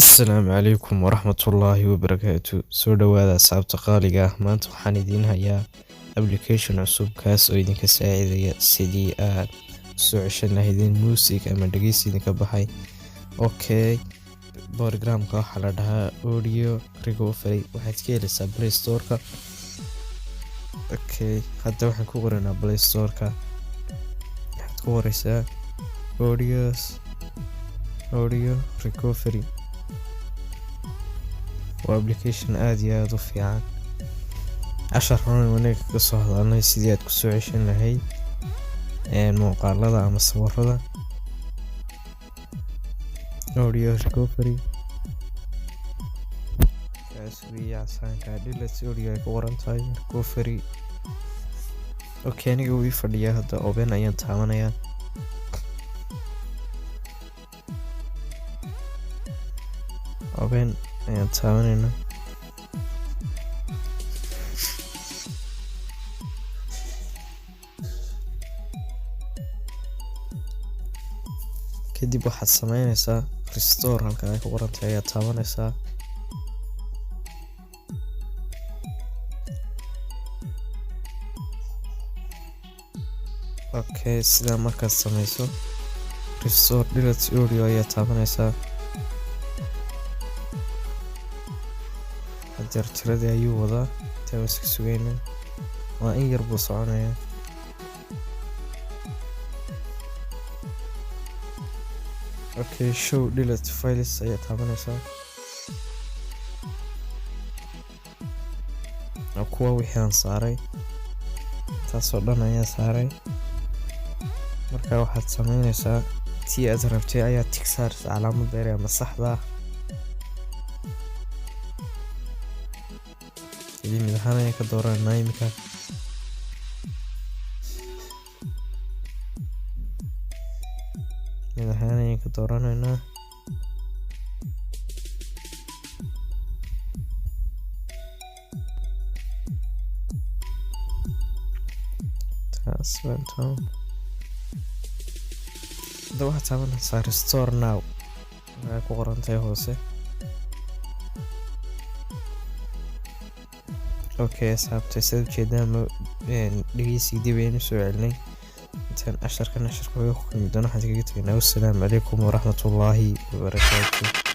Asalaamu calaykum waraxmatullaahi wabarakaatu. Soo dhawaada, asxaabta qaaliga ah. Maanta waxaan idiin hayaa application cusub, kaas oo idinka saacidaya sidii aad soo ceshan lahaydeen music ama dhegeysi idinka baxay. Okay, programka waxaa la dhahaa Audio Recovery. Waxaad ka heleysaa Play Store-ka. Okay, hadda waxaan ku qoranaa Play Store-ka. Waxaad ku qoreysaa Audio Recovery. Waa application aad iyo aad u fiican. Cashar horan wanaag kaga soo hadalnay sidii aad kusoo ceshan lahayd muuqaalada ama sawirada. Audio Recovery kaas weeye, casaanka delete audio ay ku qoran tahay recovery. Okay, aniga wuu ii fadhiyaa hadda. Open ayaan taabanayaa. Open ayaan taabanaynaa. Kadib waxaad sameyneysaa restore halka ay ku qoran tahay ayaad taabanaysaa. Okay, sidaa markaad sameyso, restore delete audio ayaad taabanaysaa. Hadeer tiradii ayuu wadaa, intaa waan iska sugaynaa. Waa in yar buu soconayaa. Okay, show delete files ayaad taabanaysaa. Waa kuwa wixii aan saaray, taasoo dhan ayaa saaray. Marka waxaad sameyneysaa, tii aad rabtay ayaa tick saaraysa calaamadda yar ama saxda ah. Kadib mid ahaan ayaan ka dooranaa imika. Mid ahaan ayaan ka dooranaynaa. Taas baan taaban. Hadda waxaad taabanaysaa restore now waxay ku qoran tahay hoose. Okay asxaabta, sidaad ujeedaan, dhegeysigii dib ayaan usoo celinay. Intaan casharkan casharka ku kulmi doono, waxaan kaga tegaynaa wassalaamu calaykum waraxmatullaahi wabarakaatu.